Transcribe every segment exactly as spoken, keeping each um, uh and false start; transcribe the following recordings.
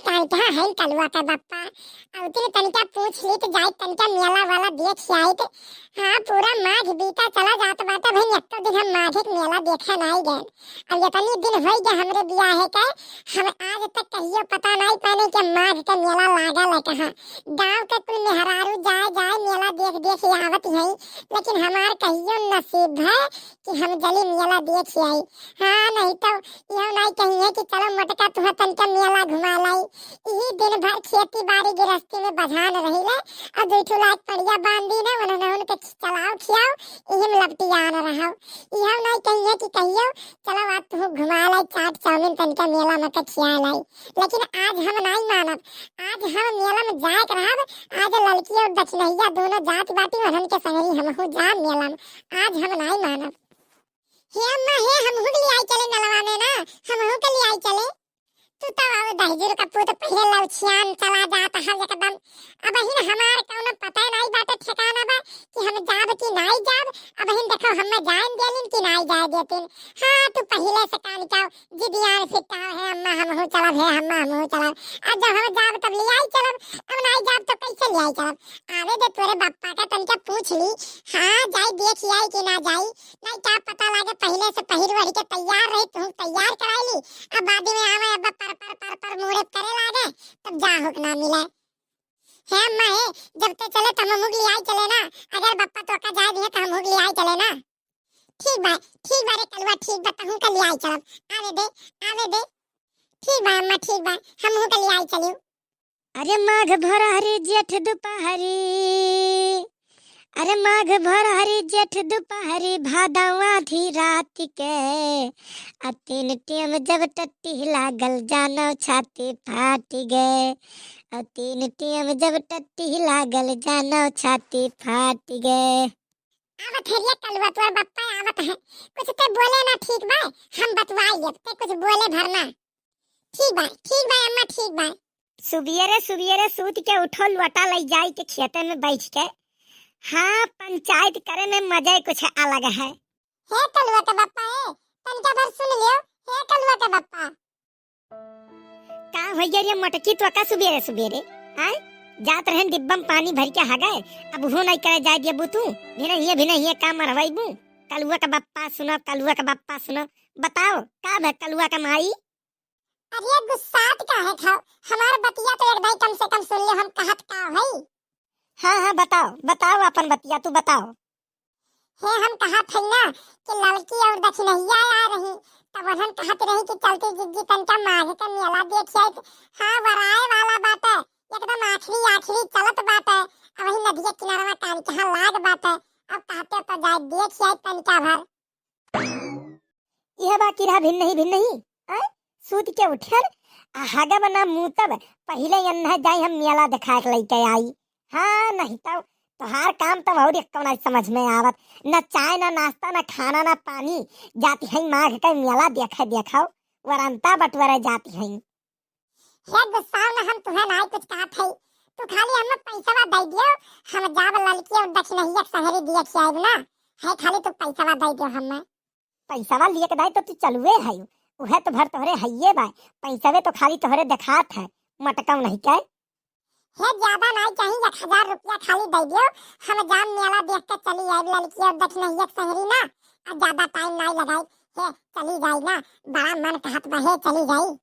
ताई कहा है कलुआ के बप्पा, अउतिन तनिका पूछ ली तो जाई तनिका मेला वाला देख आइत। हाँ, पूरा माघ बीता चला जात बाटे, भाई, एको दिन हम माघ के मेला देखे नाई गए। अब इतनी दिन होई गए हमरे बियाहे के, हम आज तक कहियो पता नाई पाने के माघ के मेला लागल है कहाँ। गाँव के कुल मेहरारू जाए जाए मेला देख देख आवत है, लेकिन हमार कहियो नसीब है कि हम जली मेला देख आई। हाँ, नहीं तो इहो नाई कहिए कि चलो मोटका तुहा तनिका मेला घुमा लाई। इही दिन भर खेती बाड़ी गृहस्थी में बझान रहिले, और दुई ठो लाख पड़िया बांधी ने, उन्होंने उनके चलाओ खियाओ, इही में लपटियान रहो। इहो नाई कहिए कि कहियो चलो आज तुहू घुमा लाई, चाट चाउमीन तनिका मेला में के खिया लाई। लेकिन आज हम नाई मानब, आज हम मेला में जाए के रहब। आज ललकी और दक्षिणैया दोनों जात बाटी, उन्हन के संगरी हमहू जाब मेला में। आज हम नाई मानब। हे अम्मा, हे, हमहू के लियाई चले मेलवा में ना, हमहू के लियाई चले। तू तो आओ दहिजुर का पूत पहिले लौछियान चला जात है एकदम। अबहिन हमार कौनो पता नाई बाटे ठिकाना बा कि हम जाब कि नाई जाब। अबहिन देखो हमें जाए देलिन कि नाई जाए देतिन। हाँ, तू पहिले से कान का जिदियान सिट्टा है, अम्मा हमहू चलब, हे अम्मा हमहू चलब। अब जब हम जाब तब लियाई चलब, अब नाई जाब तो कैसे लियाई चलब? आवे दे तोरे बप्पा का तनिका पूछ ली। हाँ, जाई देख आई कि ना जाई, नहीं क्या पता लागे पहिले से पहिर ओढ़ के तैयार रही, तू तैयार कराई ली। अब बाद में आवे, अब पर पर पर पर मुड़े करे लागे, तब जा हुक ना मिले। हे अम्मा हे, जब ते चले तब हम हुक लियाई चले ना, अगर बप्पा तोका जाए दिए तो हम हुक लियाई चले ना। ठीक बा, ठीक बा रे कलुआ, ठीक बा, तहू का लियाई चलब। आवे दे, आवे दे। ठीक बा अम्मा, ठीक बा, हमहू का लियाई चलियो। अरे माघ भोरहरी जेठ दुपहरी, अरे माघ भोरहरी जेठ दुपहरी, भादव आधी रात के, आ तीन टेम जब टट्टी लागल, जानव छाती फाट गए, आ तीन टेम जब टट्टी लागल, जानव छाती फाट गए। आवत है रे कलुआ, तोर बप्पा आवत है। कुछ ते बोले ना, ठीक बा, हम बतवाई लेब, ते कुछ बोले भर ना। ठीक बा, ठीक बा अम्मा, ठीक बा। सुबियरे सुबियरे सूत के उठो, लोटा लई जाई के खेते में बैठ के। हाँ, पंचायत करे में मजा ही कुछ अलग है। हे कलुआ के बप्पा, ए, तनिका भर सुन लियो, हे कलुआ के बप्पा। का होइया रे मोटकी, तोका सुबेरे सुबेरे, आय? जात रहन डिब्बा में पानी भर के हगए, अब उहो नहीं करे जाए दिया बू तू। भिनहिए भिनहिए का मरवाई बू? कलुआ का बप्पा सुनो, कलुआ का बप्पा सुनो। बताओ, का भे कलुआ का माई? अरे गुस्सात काहे खाओ? हमार बतिया तो एक दाई कम से कम सुन ले, हम कहत का हई। हाँ, हाँ, बताओ, बताओ अपन बतिया, तू बताओ। हे, हम कहत हई ना कि ललकी और दक्षिणहिया आ रही, तब उन्हन कहत रही कि चलती जिज्जी तनका माघ के मेला देख आइत। हाँ, वराए वाला बाटे, एकदम आखिरी आखिरी चलत बाटे। अब वही नदिया किनारवा कान के यहाँ लाग बाटे, अब कहते तो जाए देख आइत तनका भर। इह बा किरहा भिन नहीं, भिन नहीं, आय? सूत के उठियन, आ हगब ना मूतब, पहिले यन्हा जाई हम मेला देखाए के लइके आई। हाँ, नहीं तो तोहार काम तब और एक कौना समझ में आवत, न चाय, न नाश्ता, न खाना, न पानी, जाती है माघ के मेला देखे, देखो, वरंता बटवरे जाती है। हे गुस्साओ ना, हम तुहे नाई कुछ कहत हई, तू खाली हमें पैसवा दे दियो, हम जाब ललकी और दक्षिणहिया के संगरी दिए खियाइब ना, है खाली तू पैसवा दे दियो हमें। पैसवा लिए के दाई तो तू चलुए है, उहे तो भर तोहरे हइये बा, पैसवे तो खाली तोहरे देखात है, मटकाऊ नहीं के। हे ज्यादा नाई चाही, एक हजार रुपया खाली दे दियो, हम जाम मेला देख के चली आइब ललकी और दक्षिणहिया के संगरी ना, आ ज्यादा टाइम नाई लगाई, हे चली जाई ना, बड़ा मन कहत बा, हे चली जाई।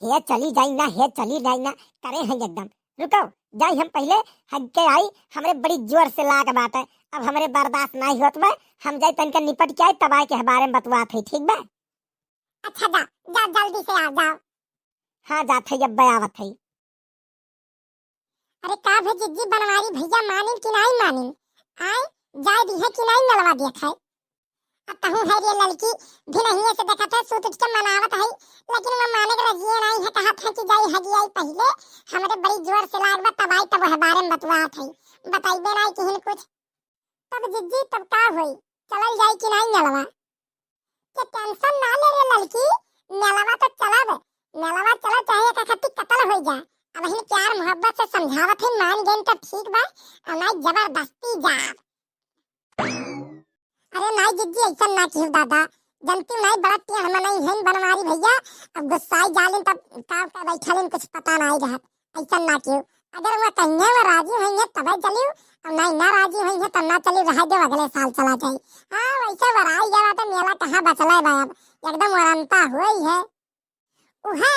हे चली जाई ना, हे चली जाई ना, करे हैं एकदम। रुको, जाई हम पहिले हग के आई, हमरे बड़ी जोर से लाग बाटे, अब हमरे बर्दाश्त नाई होत बा, हम जाई तनिका निपट के आई, तब आए के बारे में बतवात है, ठीक बा? अच्छा जा, जा जल्दी से आ जाओ। हाँ जात है, अब आवत है। अरे का भे जिज्जी, बनवारी भैया मानिन कि नाई मानिन? आय, जाए दी है कि नाई नलवा दियत है? अब तहूँ है रे ललकी, भिनहिए से देखत है, सूत उठ के मनावत है, लेकिन वो माने के रजिए नाई है, कहत है कि जाई हगी आई पहिले, हमरे बड़ी जोर से लाग बा, तब आई, तब है बारे में बतवात है, बताइबे नाई किहिन कुछ। तब जिज्जी, तब का होई, चलल जाई कि नाई नलवा? के टेंशन ना ले रे ललकी, मेलवा तो चलब, मेलवा चलब चाहे एक खत्ती कतल हो जा। अब ही प्यार मोहब्बत से समझावत है, मान गइन तो ठीक बा, और नाई जबरदस्ती जाब। अरे नाई जिज्जी, ऐसा ना किहो दादा, जनती नहीं बड़ा तेज मनई है बनवारी भैया। अब गुस्साई जालिन तब का का बैठलिन कुछ पता नहीं रहत। ऐसा ना कियो, अगर वह कहिए वह राजी होइए तबे चलियो, और नहीं ना राजी होइए तब ना चलियो, रह दो अगले साल चला जाए। हाँ वैसे वराई गया तो मेला कहाँ बचले बा अब, एकदम वरंता हुई है। उहे,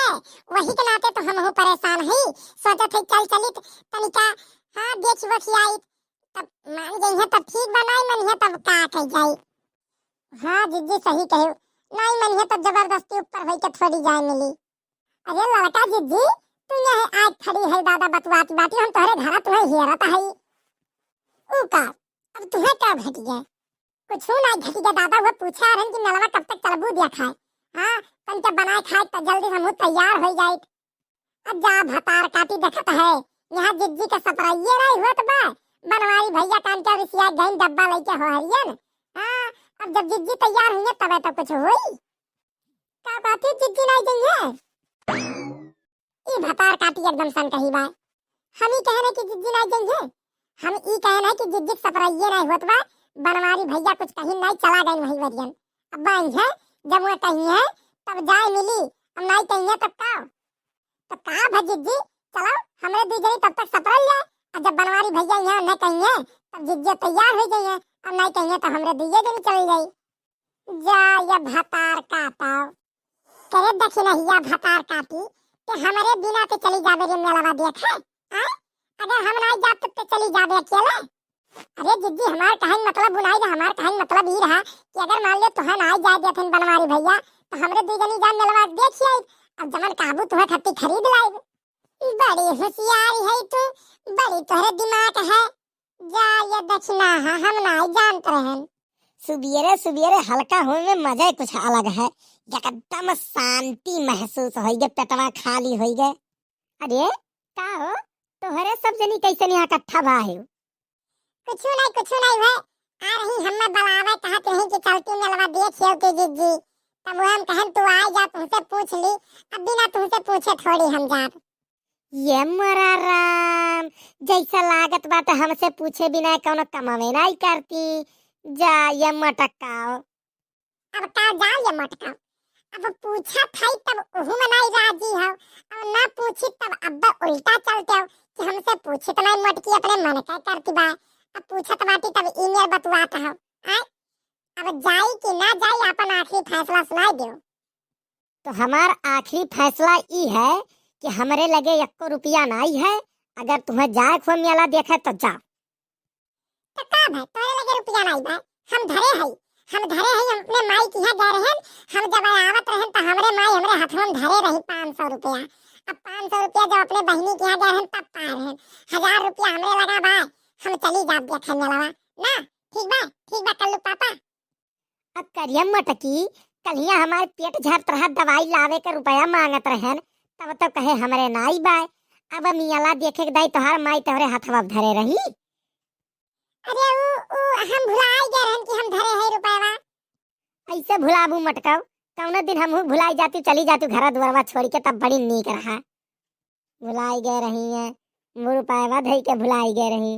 वही के नाते तो हमहू परेशान हई। सोचत हई चल चली त तनिका, हाँ, देख बखियाई, तब मान जइहे तब ठीक बा, नाई मनिहे तब का कही जाई। हाँ जिज्जी सही कहे, नाई मनिहे तब जबरदस्ती ऊपर होई के थोड़ी जाए मिली। अरे लड़का जिज्जी, तू यहाँ आज खड़ी है दादा बतुआत बाटी, हम तोहरे घरा तुम्हें हेरत हई। ऊ का, अब तुम्हें का घट गया? कुछ ना घटी के दादा, वो पूछा रहन कि मेलवा कब तक चलबू दिया खाए। हाँ, तन के बनाए खाए तो जल्दी हमहू तैयार हो जाए। अब जा भतार काटी देखत है, यहाँ जिज्जी के सपराइये नहीं होत बा। बनवारी भैया कान के रिसिया गइन डब्बा लेके हो हरियन। हाँ, अब जब जिज्जी तैयार हुई तबे तो कुछ होई। का बात है, जिज्जी नहीं गई है? ई भतार काटी एकदम सन कही बा। हम ई कहने कि जिज्जी नाई जइहे, हम ई कहने कि जिज्जी के सपराइये नाई होत बा। बनवारी भैया कुछ कहीं नाई चला गए वही वरियन। अब बाई है, जब वो कही है तब जाए मिली, अब नाई कही है तब का? तो का भा जिज्जी, चलो हमरे दू जनी तब तक सपरल जाए, और जब बनवारी भैया यहाँ न कही है तब जिज्जी तैयार हो जाइए, अब नाई कही है तो हमरे दुइये जनी चल जाई। जा ये भतार काटा। करे दखिनहिया भतार काटी, ते हमरे बिना ते चली जाबे रे मेलवा देखे, आय? अगर हम नाई जाब तो ते चली जाबे अकेले? अरे जिज्जी, हमार कहन मतलब उ नाई रहा, हमार कहन मतलब ई रहा कि अगर मान ले तुहे नाई जाए देथिन बनवारी भैया, तो हमरे दुई जनी जान मेलवा देख आई, अब जमन कहबू तुहे खत्ती खरीद लाइब। बड़ी होशियारी है तू, बड़ी तोहरे दिमाग है। जा ये दक्षिणा है, हम नाई जानत रहन। सुबेरे सुबेरे हल्का होए में मजा ही कुछ अलग है, एकदम शांति महसूस होई गे, पेटवा खाली होई गे। अरे का हो, तोहरे सब जनी कैसे यहाँ इकट्ठा भा हो? कुछ नहीं, कुछ नहीं है, आ रही हमें बुलावे, कहत रही कि चलती मेलवा देख आओ के जिज्जी, तब वो हम कहन तू आ जा, तुमसे पूछ ली, अब बिना तुमसे पूछे थोड़ी हम जाब। ये मोरा राम, जैसा लागत बाटे हमसे पूछे बिना कौनो कमावे नाई करती। जा ये मटकाओ। अब का जा ये मटकाओ, अब पूछत है तब उहू में नाई राजी हो, और ना पूछी तब अब उल्टा चलते हो कि हमसे पूछित नाई मटकी, अपने मन का करती बा। अब पूछत बाटी तब ई मेर बतुआत हो। आय, अब जाई कि ना जाई, अपन आखिरी फैसला सुनाई दो। तो हमार आखिरी फैसला ई है कि हमरे लगे एक्को रुपया नाई है, अगर तुम्हें जाए खो मेला देखे तो जाओ। तो का भाई, तोरे लगे रुपया नाई बा? हम धरे हई, हम धरे हई, हम अपने माई के यहाँ गए रहन, हम जब आवत रहन तो हमरे माई हमरे हथवा में धरे रही पाँच सौ रुपया। अब पाँच सौ रुपया जब अपने बहिनी के यहाँ गए रहन तब पाए रहन, हजार रुपया हमरे लगा बा, हम चली जाब देखे मेलवा। ना, ठीक बा, ठीक बा कल्लू पापा। अब करिया मटकी, कलिया हमार पेट झरत रहा, दवाई लावे के रुपया मांगत रहन, तब तो कहे हमरे नाई बाय। अब मेला देखे के दाई तोहार माई तोहरे हथवा धरे रही। अरे उ, उ हम भुलाई गए रहन कि हम धरे है रुपया। ऐसे भुलाबू मटकाओ, कौनो दिन हमहू भुलाई जाती, चली जाती घर दुआरवा छोड़ के, तब बड़ी नीक रहा। भुलाई गए रही है, वो रुपया धई के भुलाई गए रही।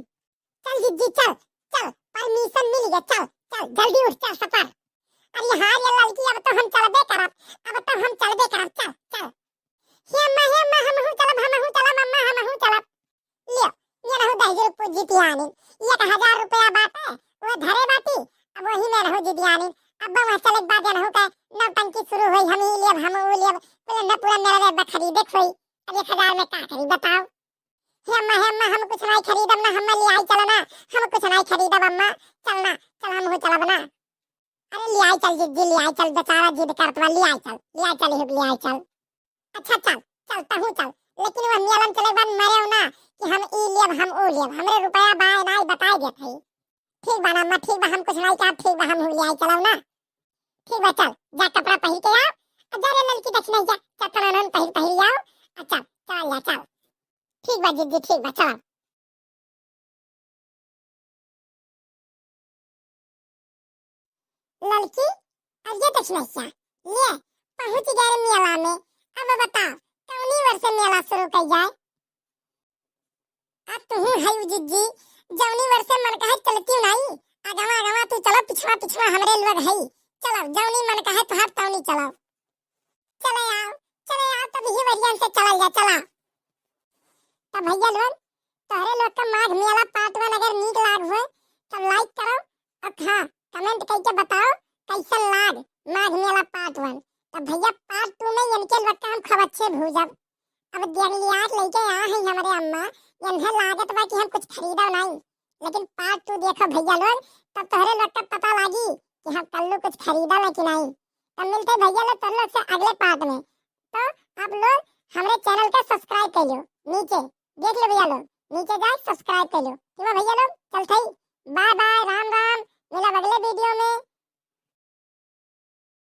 चल जिज्जी चल, चल, परमिशन मिल गया, चल, चल, जल्दी उठ, चल सफर। अरे हाँ ये ललकी, अब तो हम चलबे करब, अब तो हम चलबे करब, चल, चल। हे अम्मा, हे अम्मा, हमहू चलब, हमहू चलब, अम्मा, हमहू चलब। लियो, ये रहू दहिजर पू जितियानी, एक हजार रुपया बाटे, वो धरे बाटी, अब वही में रहू जितियानी। अब वहाँ चले के बाद जनहू का नौटंकी शुरू होई, हम ई लेब, हम ऊ लेब, बोले न पूरा मेरा बखरी देखोई। अब एक हजार में का करी बताओ? हे अम्मा, हे अम्मा, हम कुछ नहीं खरीदब ना, हम ले आई चलो ना, हम कुछ नहीं खरीदब अम्मा, चल ना, चल हम हो चलब ना। अरे ले आई चल जिज्जी, ले आई चल, बेचारा जिद करत बा, ले आई चल, ले आई चल, ले आई चल। अच्छा चल, चल तहू चल, लेकिन वह मेलन चले के बाद मरे ना कि हम ई लेब, हम ऊ लेब, हमरे रुपया बाय नाई बताई देत है। ठीक बा ना अम्मा, ठीक बा, हम कुछ नहीं कहब, ठीक बा, हम ले आई चलो ना। ठीक बा, चल, जा कपड़ा पहिर के आओ, आ जा रे ललकी दक्षिणैया, चप्पल ओनहन पहिर, पहिर आओ, आ चल, चल जा, चल। ठीक बा जिज्जी, ठीक बा, चल। ललकी, अब ये दक्षिणैया, ले, पहुँच गए रे मेला में। अब बता, कौनी वर्ष से मेला शुरू कई जाए? आ तुहू हई जिज्जी, जौनी वर्ष से मन कहे चलती नाई, अगवा अगवा तू चलो, पिछवा पिछवा हमरे लोग हई, चलाओ, जौनी मन कहे तोहार तौनी चलाओ। चले आओ, चले आओ, तब यही वरियन से चलल जा, चला। तब भैया लोग, तोहरे लोग का माघ मेला part one अगर नीक लाग होए, तब like करो और हाँ, comment करके बताओ कैसन लाग माघ मेला part one। तब भैया part two में इनके लोग का हम खूब अच्छे भूजब। अब देख लिया, लइके आ है हमारे अम्मा, इन्हें लागत बा कि हम कुछ खरीदब नहीं, लेकिन part two देखो भैया लोग, तब तोहरे लोग का पता लागी कि हम कल्लू कुछ खरीदब है कि नहीं। तब मिलते भैया लोग तोहरे लोग से अगले part में। तो आप लोग हमारे channel का subscribe कर लो, नीचे देख लो भैया लोग, नीचे जाए subscribe कर लो, ठीक बा भैया लोग, चलते ही, bye bye, राम राम, मिलब अगले video में।